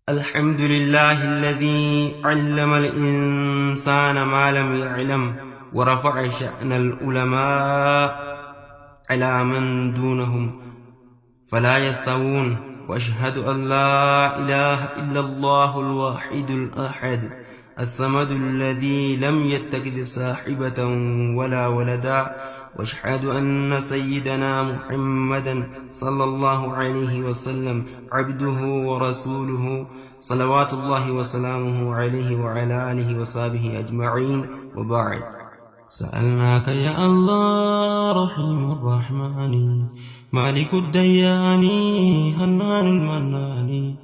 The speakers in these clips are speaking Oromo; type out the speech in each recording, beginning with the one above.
الحمد لله الذي علم الإنسان ما لم يعلم ورفع شأن العلماء على من دونهم فلا يستوون وأشهد أن لا إله إلا الله الواحد الأحد الصمد الذي لم يتخذ صاحبة ولا ولدا وأشهد أن سيدنا محمدا صلى الله عليه وسلم عبده ورسوله صلوات الله وسلامه عليه وعلى آله وصحبه أجمعين وبعد. سألناك يا الله رحيم الرحمن مالك الديان هنان المنان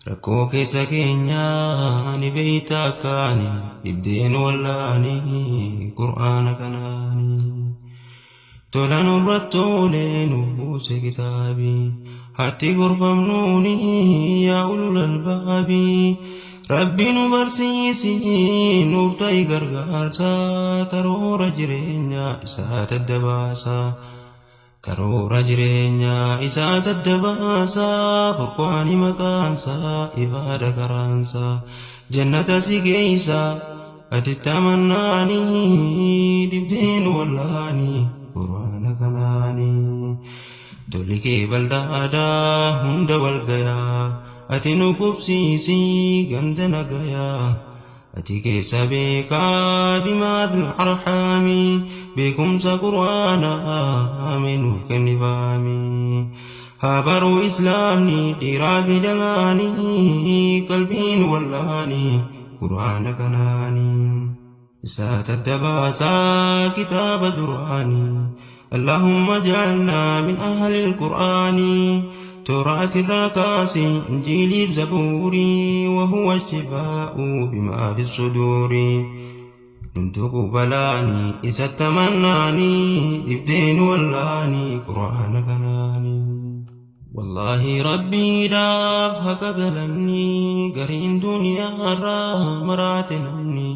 rakkoo keessa keenyaa ni beeytaa kaani dhibdeen wallaanii qur'aana kanaanii tola nurratti oolee nu buuse kitaabii hatti gorfamnuuni yaa ulul albaabii rabbi nu barsiisi nuuf ta'i gargaarsa karoora jireenyaa isaa taddabaasa karoora jireenyaa isaa taddabaasa furqaani maqaansaa ibaada karaansaa jannata si geeysa atitti amannaanii dhibdeen wallaanii qur'aana kanaanii tolli kee bal'aadhaa hunda wal gayaa ati nu qubsiisi ganda nagayaa ati keessa beekaa bimaa fil arhaami beekumsa qur'aanaa mee nuuf kenni faami haa baruu islaamni dhiiraa fi dhalaanii qalbiin wallaanii qur'aana kanaanii isaa taddabaasaa kitaaba duraanii اللهم اجعلنا من أهل القرآن توراة الركاس إنجيل زبوري وهو الشفاء بما في الصدور ننتق بلاني إذا تمناني دبدين ولاني قرآن كناني والله ربي داف هكا قلني قرين دنيا را مرات نمني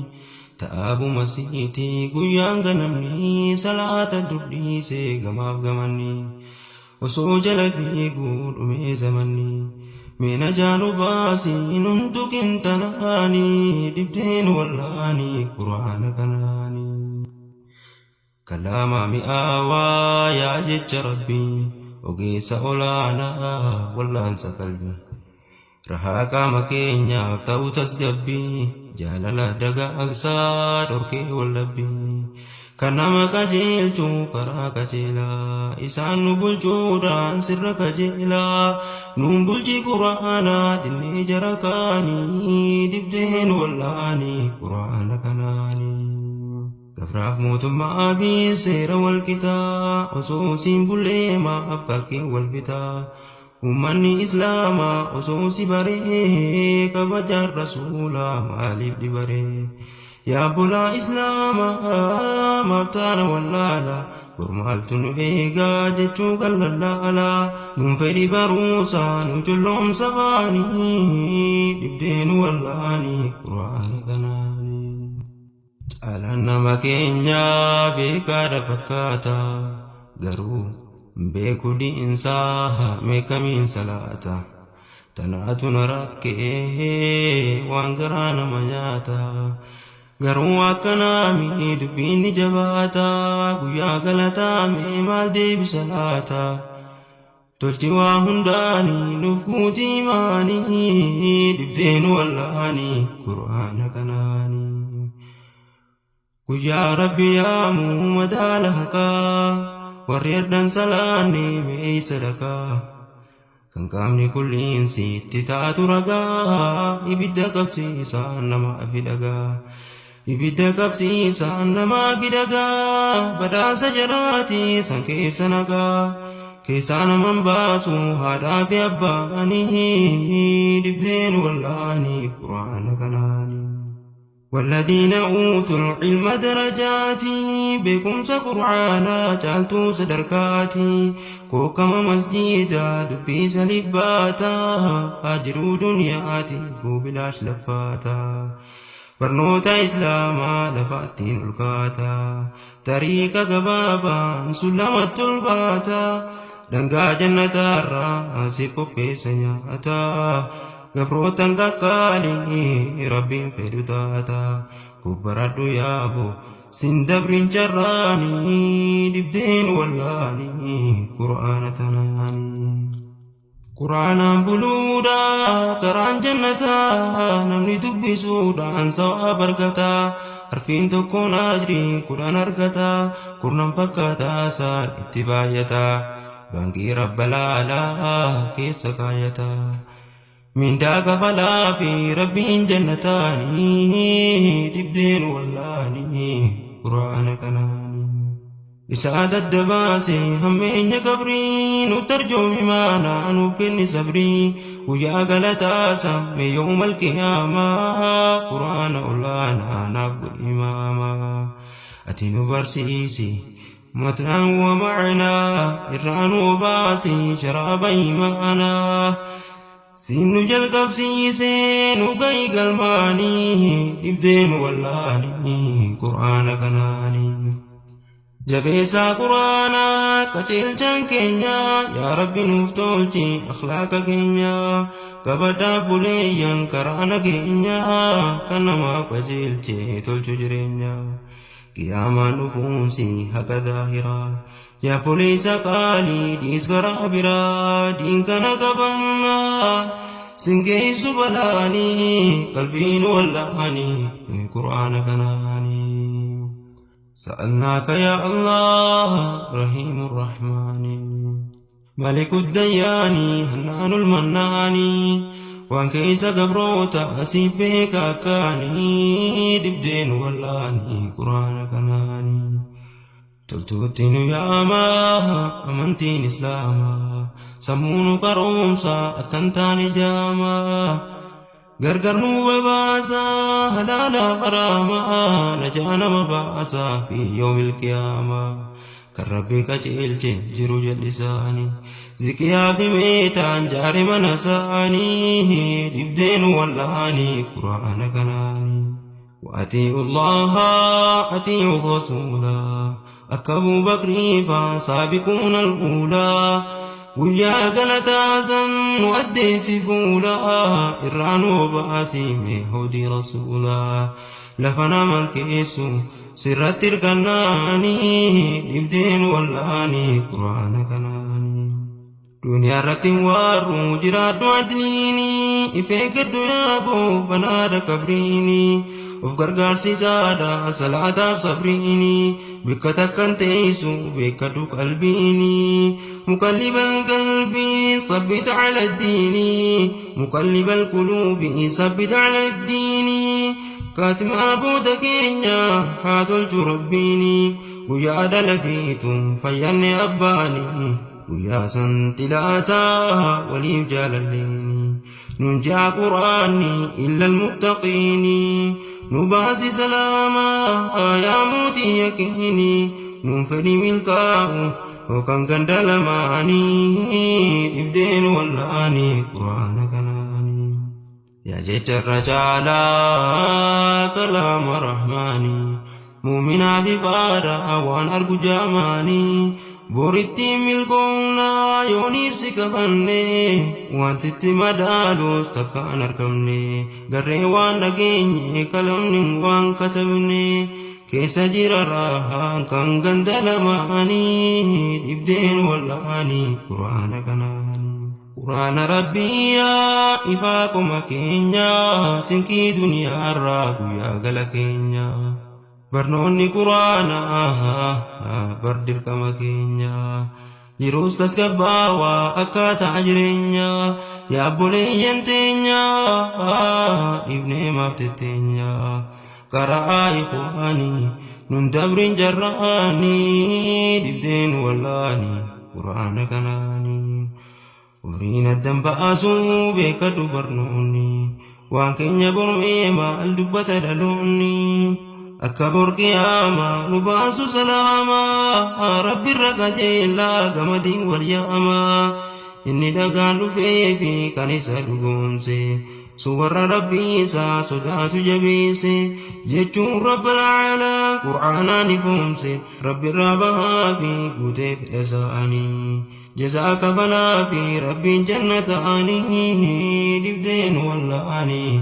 ta'aabu masiitii guyyaan ganamni salaata durdhiisee gamaaf gamanni osoo jala fiiguu dhumee zamanni meena jaanu baasii nun tuqin tanaanii dhibdeen wallaanii quraana kanaanii. Kalaama mi'aawaa yaa jecha rabbii ogeessa olaanaa wallaansa qalbii. Rahaa qaama keenyaaf ta'u tasgabbii jaalala dagaagsaa dhorkee wallabbii. Kan nama qajeelchu karaa qajeelaa isaan nu bulchuudhaan sirra qajeelaa nuun bulchi quraanaa dinnee jara kaanii dibdeen wallaanii quraana kanaanii. Gabraaf mootummaa fi seera wal qixaa osoo siin bullee maaf kalqeen wal bitaa. Uummanni Islaamaa osoo si baree kabajaan rasuulaa maaliif dhibaree? Yaa bulaa Islaamaa maaf taana wallaala Gormaaltu nu eegaa jechuu kan lallaala Nuun fedhi baruusaa nu culloomsa faanii dhibdee nu wallaanii quraana kanaanii. Caalaan nama keenyaa beekaadha fakkaata garuu beeku diinsaa meekamiin salaata. Tanaatu na rakkee waan garaa nama nyaata. Garuu akkanaami dubbiin ni jabaata guyyaa galataame maal deebisa laata. Tolchi waa hundaanii nuuf guutii maanii dhibdeen wallaanii quraana kanaanii. Guyyaa rabbi yaamu madaala haqaa warri addan salaanne mee sadaqaa. Kan qaamni kulliinsi itti taatu ragaa ibidda qabsiisaan namaa fi dhagaa. Ibidda qabsiisaan namaa fi dhagaa badhaasa jaraati san keessa nagaa. Keessaa naman baasu haadhaa fi abbaanii dhibdeen wallaanii quraana kanaanii. والذين أوتوا العلم درجات beekumsa qur'aanaa caaltuu sadarkaati kookama masjiidaa dubbii saliif baata jiruu duniyaati bilaash laffaata barnoota islaamaa lafaattiin ol kaata tariiqa gabaabaan sulamatti ol baata dhangaa jannataarraa siif qopheessa nyaata. Gabrootan qaqqaalii Rabbiin fedhu taata. Hubbaradhu yaabo sin dabrin carraanii dhibdeen wallaanii Qur'aana tanaanii. Qur'aanaan buluudha karaan jannataa namni dubbisuudhaan sawaaba argata. Harfiin tokkoon ajrii 10 argata. Kurnan fakkaataa isaan itti baay'ata. Baankii rabba laalaa keessa kaayata. Mindaa kafalaa fi Rabbiin jannataanii dhibdeen wallaanii Qur'aana kanaanii. Isaa daddabaase hammeenya qabrii nu tarjoomi maanaa nuuf kenni sabrii guyyaa galataasa mee yoomal qiyaamaa Qur'aana olaanaa naaf godhi imaamaa. Ati nu barsiisi matnaan wa ma'naa irraa nu obaasi sharaaba imaanaa. Siin nu jalqabsiise nu gahi galmaanii dhibdee nu wallaanii Qur'aana kanaanii. Jabeessaa Qur'aanaa qajeelchaan keenya yaa Rabbi nuuf tolchi akhlaaqa keenya qabadhaa buleeyyan karaa nageenya kan namaaf qajeelche tolchu jireenya. Qiyaamaan dhufuunsi haqa zaahiraa. Yaa poleessa qaalii dhiis karaa biraa diin kana qabannaa sin geessu balaanii qalbiin wallaanii Qur'aana kanaanii. سألناك يا الله رحيم الرحمن ملك الديان هنان المنان وان كيس قبروتا أسيفيك أكاني دبدين واللاني قرآن كناني Toltuutti nu yaamaa amantiin Islaamaa sammuu nu qaroomsa akka hin taane jaamaa gargar nu babaasa halaalaaf haraamaa najaa nama baasa fi yoomil qiyaamaa kan Rabbi qajeelche jiru jal'isaanii ziqiyaa fi meetaan jaare mana isaanii dhibdeen wal'aanii Qur'aana kanaanii. وأطيعوا الله أطيعوا الرسول akka Abuu Bakrii faa saabiquun al-uulaa guyyaa galataa san nu addeessi fuula irraa nu obaasi mee hawdii rasuulaa lafa nama keessu sirratti hirkannaanii dhibdeen wallaanii Qur'aana kanaanii. Duniyaa irratti hin waarru jiraadhu adliini if eeggadhu yaaboo banaadha qabriini of gargaarsisaadha salaataaf sabriini bikka takkan teessu beekadhu qalbiini muqallibal qalbii sabbit ala diini muqallibal quluubi sabbit ala diini kaatimaa booda keenya haa tolchu rabbiini guyyaa dhala fiitu fayyanne abbaani. Guyyaa san xilaataa waliif jaalalleeni nun jaa Qur'aanni illal muttaqiini nu baasi salaamaa yaa mootii yaqiini nun fedhi milkaa'u yookaan ganda lamaanii dhibdeen wallaanii Qur'aana kanaanii. Yaa jecha irra caalaa kalaama rahmaanii muuminaa fi faara waan argu jaamaanii boritti milkoomnaa yooniif si qabanne wantitti madaalus takka hin argamne garree waan dhageenye kalamni waan katabne keessa jira raahaan kan ganda lamaanii dhibdeen wallaanii Qur'aana kanaanii. Qur'aana Rabbii yaa ifaa qoma keenya sinqii duniyaarraa guyyaa gala keenya. Barnoonni Qur'aana bar dirqama keenya. Jiruus tasgabbaawaa akkaataa jireenya. Yaa obboleeyyan teenya dhiifnee maaf tetteenya. Qara'aa ikhwaanii nun dabrin jarraanii dhibdeen wallaanii Qur'aana kanaanii. Horiin addan baasuu beekadhu barnoonni waan keenya bormee maal dubbata dhaloonni akka bor qiyaamaa nu baasu salaama rabbirra qajeelaa gamadiin wal yaama inni dhagaan dhufee fi kan isa dhugoomse sun warra rabbii isaa sodaatu jabeesse jechuun rabbal aalaa qur'aanaan ifoomse rabbirraa bahaa fi guutee fedha isaanii. Jazaa kafalaa fi Rabbiin jannataanii dhibdeen wallaanii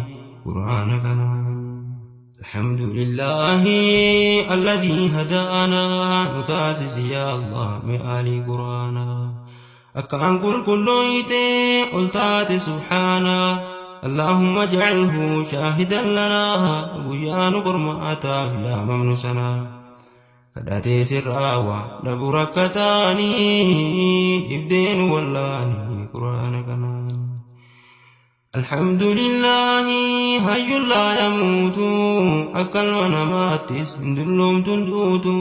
Qur'aana kanaan. الحمد لله الذي هدانا نتاسس يا الله مآلي قرانا أكان كل كلويتي قلتات سبحانا اللهم اجعله شاهدا لنا ويا نقرماتا يا ممنسنا kadhatee sirraa waa dhabu rakkataanii dhibdeen wallaanii Qur'aana kanaan. Alhamdulillaahi hayyuun laa yamuutu akka ilma namaattis hin dulloomtu hin duutu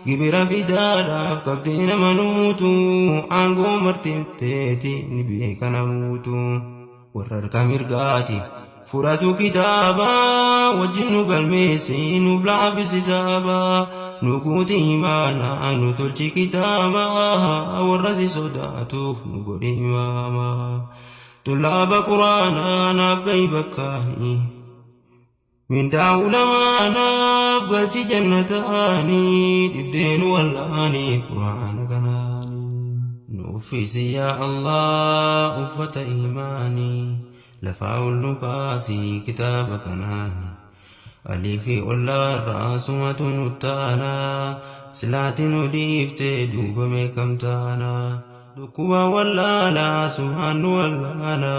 gibira fidaadhaaf qabdee nama nuutu aangoo martifteeti ni beeka namuutu. Warra harka mirgaati fudhatu kitaaba wajjin nu galmeessi nuuf laaffisi saaba nu guuti imaana nu tolchi kitaaba warra si sodaatuuf nu godhi imaama tullaaba quraanaa naaf gahi bakkaanii mindaa ulamaa naaf galchi jannataanii dhibdee nu wallaanii quraana kanaanii. Nu uffisi yaa Allah uffata imaanii lafaa ol nu kaasi kitaaba kanaani. Alii fi ollaarraa sumatu nu taana silaati nu dhiifte duuba meeqam taana. Dhukkuba wallaalaa sumaan nu wallaala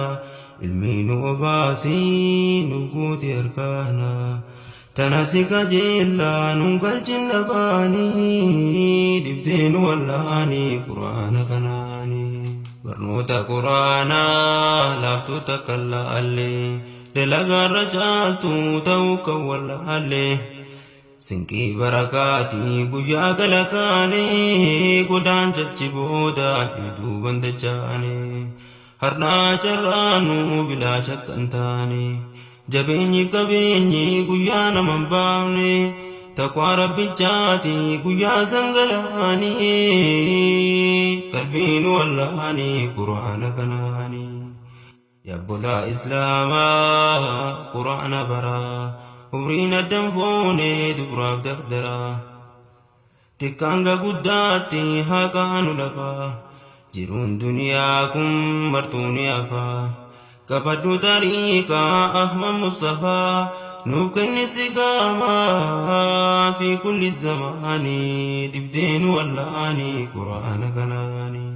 ilmii nu obaasi nu guuti harkaana. Tana si kajeellaa nun galchin lafaanii dhibdee nu wallaanii quraana kanaanii. Barnoota quraanaa laaftuu takka laallee dalagaarra caaltuu ta'uu kan wallaallee. Sinqii barakaatii guyyaa gala kaanee godaan jalchi booda duuban dachaane. Har'aa carraanuu bilaa shakkan taane jabeenyiif qabeenyi guyyaa nama hin baafne taqwaa rabbichaati guyyaa sangalaanii qalbiin wallaanii quraana kanaanii. Yabbolaa islaamaa quraana baraa umriin addan fuune dubraaf dardaraa xiqqaan ga guddaatti haa kaanu lafaa jiruun duniyaa kun martuu ni hafaa qabadhu tariiqaa Ahmad Mustafaa nuuf kenni istiqaamaa fi kulli zamaanii dhibdeen wallaanii quraana kanaanii.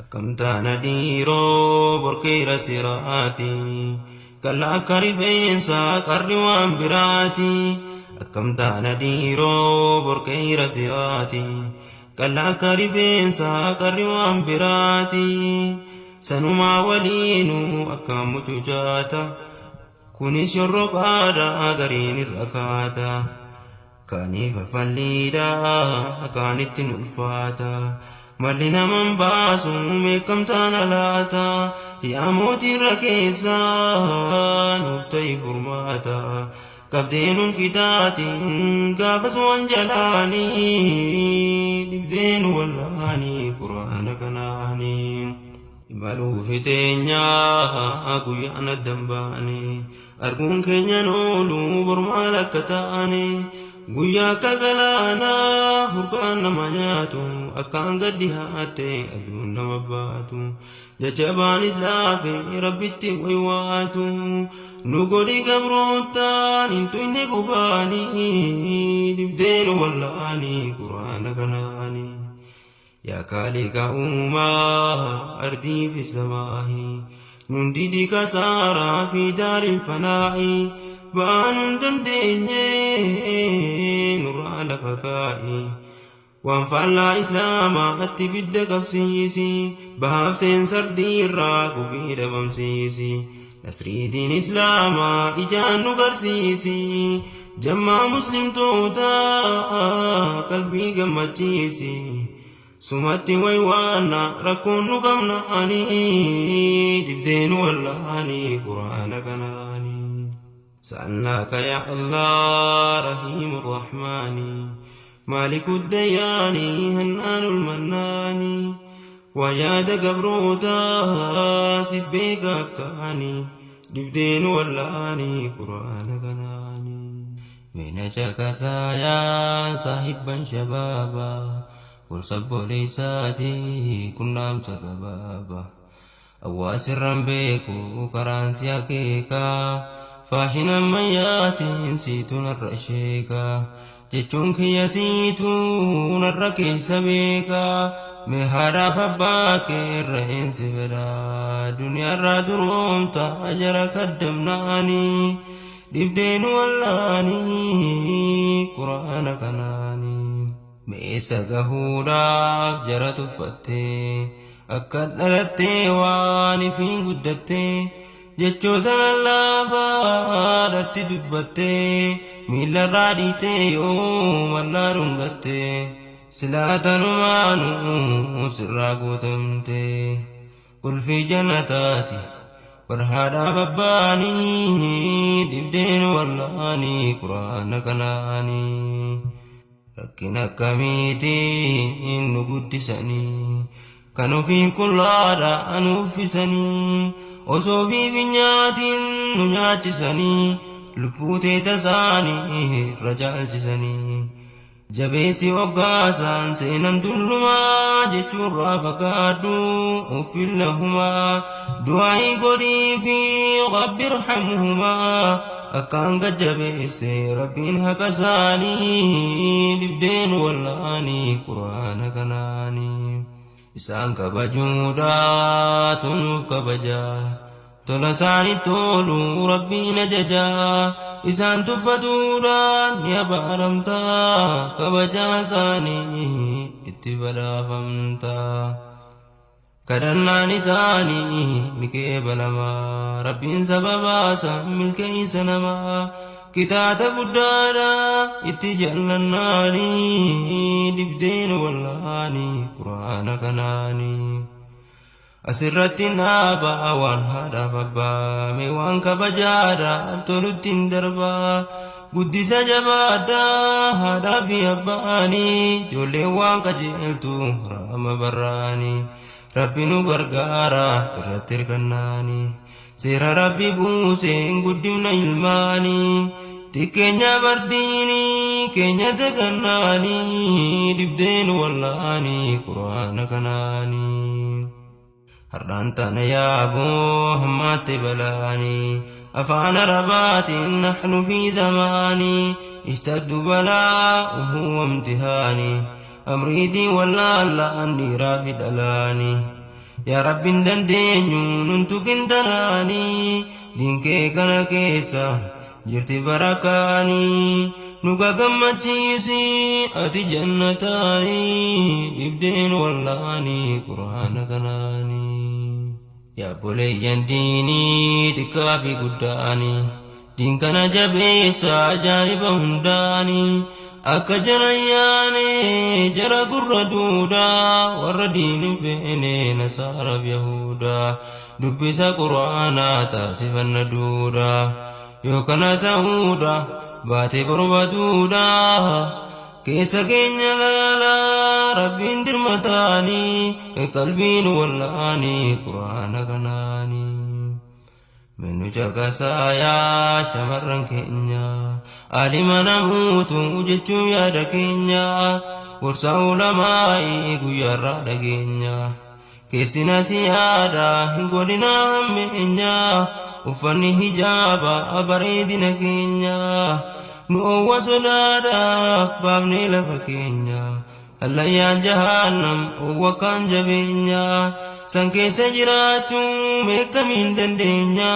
Akkam taana dhiiroo borkeera siraati kalla akka rifeensaa qarri waan biraati. Akkam taana dhiiroo borkeera siraati kalla akka rifeensaa qarri waan biraati. Sanumaa waliinuu akkam mucucaata kunis shorroqaadha gariin irra kaata. Kaaniif afalliidha kaanitti hin ulfaata. Malli naman baasu meeqamtaan alaata. Yaa mootiirra keessaa nuuf ta'i furmaata. Qabdeenuun qixaatiin gaafas waan jalaanii dhibdeen wallaanii quraana kanaanii. Imaluu fiteenyaa guyyaan addan baane arguun keenyan oolu bor maal akka taane guyyaa akka galaanaa hurkaan nama nyaatu akkaan gad dhihaatte aduun nama baatu jajjabaanis laafe rabbitti waywaatu nu godhi gabroottaan hin tuyne gubaanii dhibdeen wallaanii quraana kanaanii. Yaa kaaliqa uumaa ardii fi samaahi nun didi kasaaraa fi daaril fanaa'i ba'aa nun dandeenye nurraa lafa kaa'i waan faallaa islaamaa atti bidda qabsiisi bahaaf seensardii irraa gubii dhabamsiisi nasrii diin islaamaa ijaan nu garsiisi jammaa muslimtoota qalbii gammachiisi sumatti waywaanna rakkoon nu qabna ani dhibdeen wallaanii quraana kanaanii. سألناك يا الله رحيم الرحمن مالك الديان هنان المنان ويا قبروتا سبيك كاني دبدين ولاني قرآن كناني من شكسايا صاحبا شبابا Gorsa obboleessaati kun dhaamsa gabaaba. Hawaasirraan beeku karaan si akeeka. Faashina ammayyaatiin siitu narra sheeka. Jechuun kiyya siitu narra keessa beeka. Mee haadhaaf abbaa kee irra eensi fedha. Duniyaarraa duroomta jara kaddamnaanii. Dhibdeen wallaanii quraana kanaanii. Meessa gahuudhaaf jara tuffattee akka dhalattee waan ifiin guddattee jechoota lallaafaadhatti dubbattee miilarraa dhiitee yoo mallaa dhungattee silaa tanumaanuu sirraa guutamtee qulfii jannataati bar haadhaaf abbaanii dhibdeen wallaanii quraana kanaanii. Rakkina akkamiitiin nu guddisanii kan ofii qullaadha nu uffisanii osoo ofiif hin nyaatiin nu nyaachisanii lubbuu teeta isaanii irra caalchisanii jabeessi hoggaasaan seenan dullumaa jechuurraa fagaadhu uffin lahumaa du'aa'ii godhii fi rabbi irhamhumaa akkaan gajjabeesse rabbiin haqa isaanii dhibdeen wallaanii quraana kanaanii isaan kabajuudhaatu nuuf kabaja tola isaanii tolu rabbiin ajaja isaan tuffatuudhaan ni abaaramta kabajaa isaanii itti badhaafamta. Kadhannaan isaanii ni qeebalama rabbiin sababaa isaan milkeessa namaa kitaata guddaadha itti jallannaanii dhibdeen wallaanii quraana kanaanii. Asirratti dhaabaa waan haadhaaf abbaa mee waan kabajaadhaaf tolutti hin darbaa guddisa jabaadhaa haadhaa fi abbaanii ijoolleen waan qajeeltu raama barraanii rabbi nu gargaara irratti hirkannaanii seera rabbi buuseen guddifna ilmaanii xiqqeenya bardiinii keenya dagannaanii dhibdeen wallaanii quraana kanaanii. Har'aan tana yaaboo hammaatti balaanii afaan arabaatiin nahnu fi zamaanii ishtaddu balaa'uhu wamtihaanii amriitii wallaallaan dhiiraa fi dhalaanii yaa rabbiin dandeenyu nun tuqin tanaanii diinkee kana keessa jirti barakaanii nu gagammachiisi ati jannataanii dhibdeen wallaanii quraana kanaanii. Yaa obboleeyyan diinii xiqqaa fi guddaanii diin kana jabeessa ajaa'iba hundaanii akka jara yaane jara gurra duudaa warra diinin feene nasaaraaf yahudaa dubbisa quraanaa taasifanna duudaa yoo kana ta'uudha baatee barbaduudha keessa keenya laalaa rabbiin dirmataanii qalbiin wallaanii quraana kanaanii. Minu caqasaa yaa shamarran keenya alima namuutu jechuun yaada keenya gorsa ulamaa'ii guyyaarraa dhageenya keessina si yaada hin godhina hammeenya uffanni hijaaba bareedina keenya nu owwa sodaadhaaf baafnee lafa keenya Allayyaan jahannam owwa kaan jabeenya san keessa jiraachuu meeqamiin dandeenya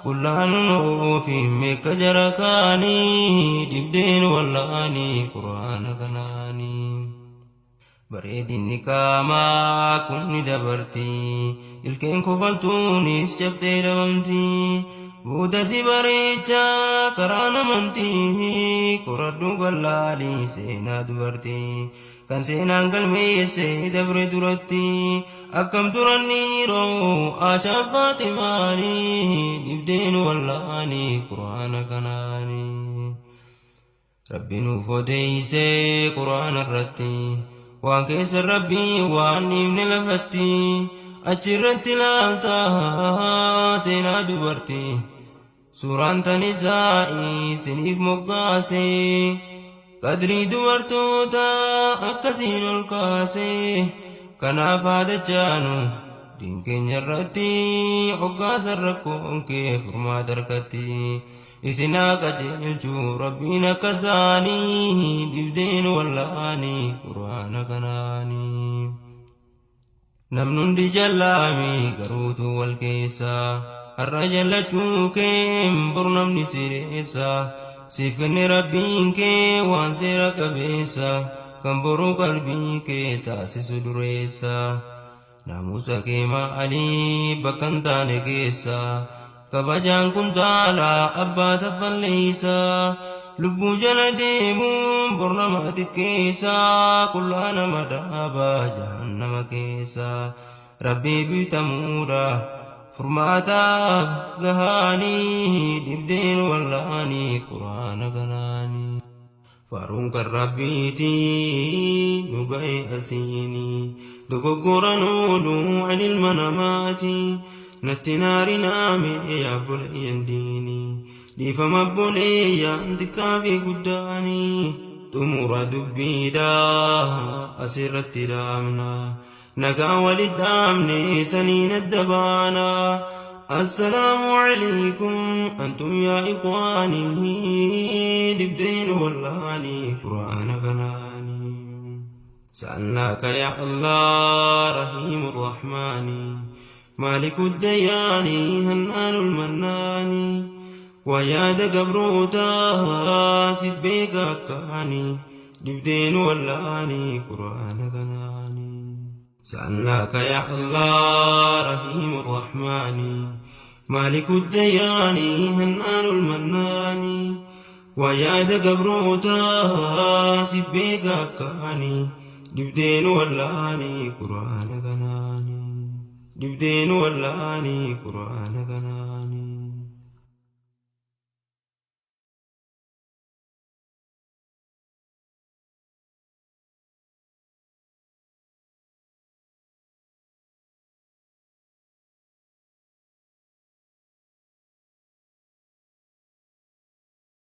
qullaan oofi meeqa jara kaanii dhibdeen wallaanii quraana kanaanii. Bareedinni qaamaa kun ni dabarti ilkeen kofaltuunis cabxee dhabamti booda si bareecha karaan amantii qoradhu gallaalii seenaa dubartii kan seenaan galmeesse dabre duratti akkam turan dhiiroo Aashaan Faaximaanii dhibdeen wallaanii quraana kanaanii. Rabbi nuuf odeessee quraana irratti waan keessa rabbii waan dhiifne lafatti achirratti ilaalta seenaa dubartii suuraan tan isaa isiniif moggaase. Qadrii dubartoota akkasiin ol kaase. Kanaaf haadha jaanu diin keenya irratti hoggaasa rakkoon kee furmaata harkatti. Isin haa qajeelchu Rabbiin akka isaanii dhibdeen wallaanii quraana kanaanii. Namni hundi jallaami garuutu wal keessa har'a jallachuu kee boru namni sireessa siif kenne Rabbiin kee waan seera qabeessa kan boru qalbii kee taasisu dureessa. Naamusa kee maalii bakka hin taane keessa kabajaan kuntaala abbaa taffalleessa lubbuu jala deemuun bor nama xiqqeessa qullaa nama dhaaba jahannama keessa Rabbii bitamuudha furmaataaf gahaanii dhibdeen wallaanii quraana kanaanii. Faaruun kan Rabbiiti nu ga'e asiini dogoggoran oolu an ilma namaati natti naarinaame yaa obboleeyyan diini dhiifama obboleeyyan xiqqaa fi guddaani xumura dubbiidha asirratti dhaamna nagaa walit dhaamne saniin adda baana. Assalaamu alaikum antum yaa ikhwaani dhibdeen wallaani quraana kanaani. Sa'alnaaka yaa Allah rahiimu rahmaani maaliku dayyaani hannaanul mannaani waa yaada gabrootaa si beeka akkaani dhibdeen wallaani quraana kanaani. Sa'alnaaka yaa Allah rahiimu rahmaani maaliku dayyaani hannaanul mannaani waa yaada gabrootaa si beeka akkaani dhibdeen wallaani quraana kanaani dhibdeen wallaani quraana kanaani.